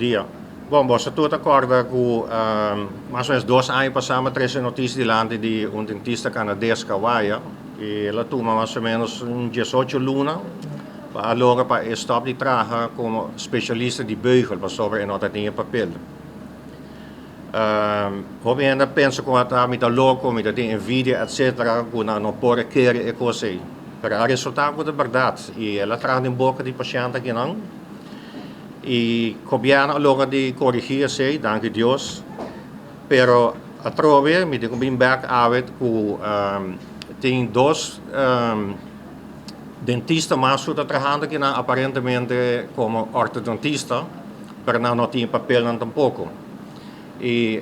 Dia. Bon, boso tur ta kòrda ku mas o menos 2 aña pasá mi a trese notisia dilanti di un dentista kanades Kawaya i el a tuma mas o menos un 18 luna pa a logra pa e stòp di traha komo spesialista di beugel pasobra e no ta tin e papel. Hopi hende a pensa ku ata mi ta loko, mi ta tin envidia, etcetera, ku nan no por a kere e kos ei. Pero a resultá ku ta bèrdat i el a traha den boka di pashènt akinan i gobièrnu a logra di korigí esei, danki Dios. Pero atrobe mi tin ku bin bèk awe ku tin dos dentista mas ku ta trahando akinan aparentemente komo ortodontista, pero nan no tin e papelnan tampoko. I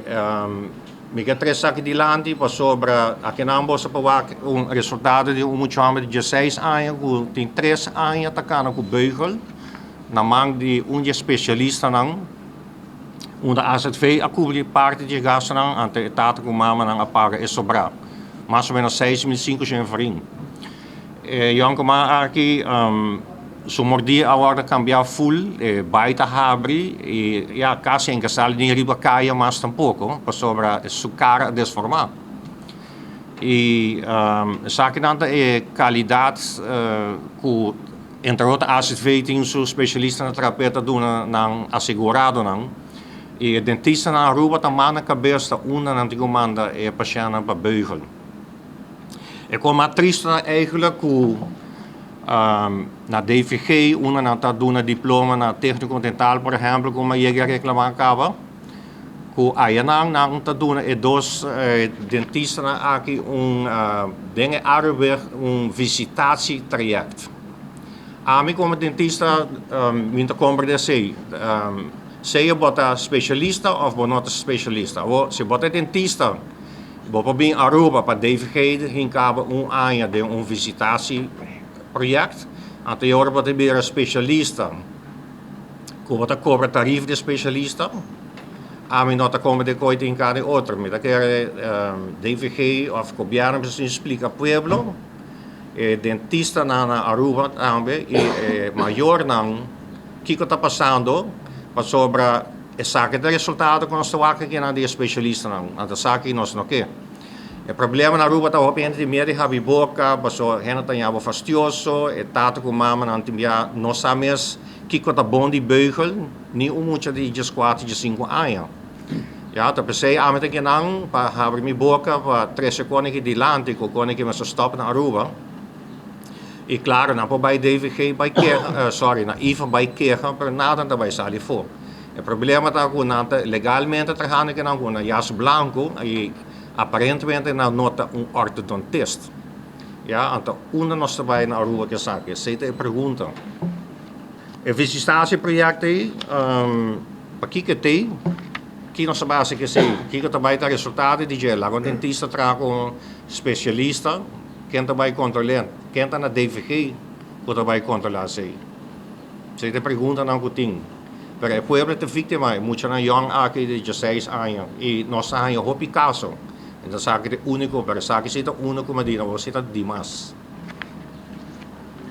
mi ke trese aki dilanti pasobra akinan boso por wak un resultado di un mucha hòmber di 16 aña ku tin 3 aña ta kana ku beugel na man di un di e spesialistanan unda AZV a kubri parti di e gastunan, anto e tata ku mamanan a paga e sobrá, mas o menos 6500 florin. E yònkuman aki su mordí a wòrdu kambiá ful, e bai ta habri i ya kasi en ke sali ni riba kaya mas tampoko pasobra su kara a desformá. I esakinan ta e kalidat ku entre otro AZV tin su spesialistanan trap'é ta duna nan aseguradonan i e dentistanan Aruba ta manda kabes ta unda nan tin ku manda e pashèntnan pa beugel. E kos mas tristu ta eigenlijk ku na DVG unda nan ta duna diploma na tékniko dental por ehèmpel ku mi a yega a reklamá kaba ku ayanan nan ta duna e dos dentistanan aki un den e Arubweg un visitatietraject. Ami komo dentista mi ta komprende esei. Sea bo ta spesialista òf bo no ta spesialista. Awor si bo ta dentista bo por bin Aruba pa DVG hinka bo un aña den un visitatieproject, anto e ora bo ta bira spesialista ku bo ta kobra tarif di spesialista. Ami no ta komprende ku tin hinka den otro. Mi ta kere DVG òf gobièrnu mester splika pueblo, e dentistanan na Aruba tambe i e mayornan kiko ta pasando pasobra esaki ta e resultado ku nos ta wak akinan di e spesialistanan. Anto esaki nos no ke. E problema na Aruba ta hopi hende tin miedu di habri boka pasobra hende ta yama bo fastioso, e tata ku mamanan tin bia no sa mes kiko ta bon di beugel, ni un mucha di 14, 15 aña. Ya, ta p'esei ami ta kinan pa habri mi boka pa trese koniki dilanti ku koniki mester stòp na Aruba. I klaro, nan por bai DVG bai keha, sorry, na IFA bai keha, pero nada no ta bai sali afó. E problema ta ku nan ta legalmente trahando kinan ku nan jas blanku i aparentemente nan no ta un ortodontist. Ya, anto unda nos ta bai na Aruba ku esaki? Esei ta e pregunta. E visitatieproject ei, pakiko e t'ei? Ki nos ta bai hasi ku esei? Kiko ta bai ta resultado di dje? Laga un dentista traha ku un spesialista, ken ta bai kontrol'é? Ken ta na DVG ku ta bai kontrolá esei? Esei ta e preguntanan ku tin. Pero e pueblo ta víktima, e muchanan yòn aki di 16 aña i nos ta haña hopi kaso. Enton esaki ta e úniko, pero esaki si ta úniko medida, bo si ta dimas.